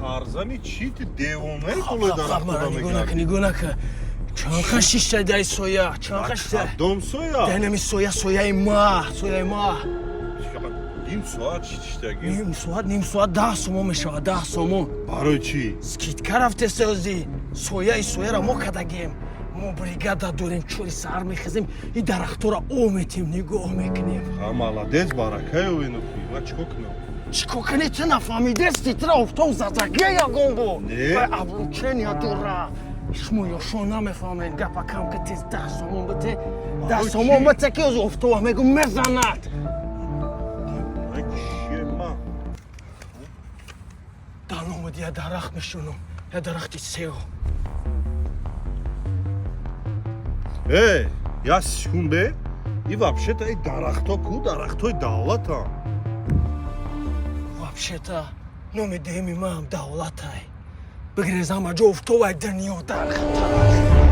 Фарзани чӣ, ти девонаи, болои дарахтода Нигоҳ нака, мегардӣ? Нигоҳ нака. Чанқа шишта дай соя, чанқа шишта. Кадом соя? Дайнами соя, сояи ма, сояи ма. Ним соат шиштагӣ. Ним соат, ним соат 10 сомон мешавад, 10 сомон. Барои чӣ? Скидка рафтесози. Сояи сояра мо кадагем. Мо бригада дорем, 4 саҳар мехезем, и дарахтора об метем, нигоҳ мекунем. Ха, молодец, баракаё инухи. Ма чӣ кор кунам? Чӣ кор кунӣ? Ту нафаҳмидести, тура офтоб задагия ягон бо. Не. Вай облучения дора. Шумо ёшон намефаҳмед. Гапа кам ки, тез 10 сомон бите, 10 Барои сомон чӣ? бите, ки оз офтоба мегу мезанад. Ай, чие ма? Дар номуди я дарахт мешунам, я дарахти сео. Э, я секунде. И вообще-то и дарахто ку, дарахтои давлатам. Вообще-то номи деҳими маам Давлатай. Бигрез, ҳама ҷо офтобай, дунё дар хатар.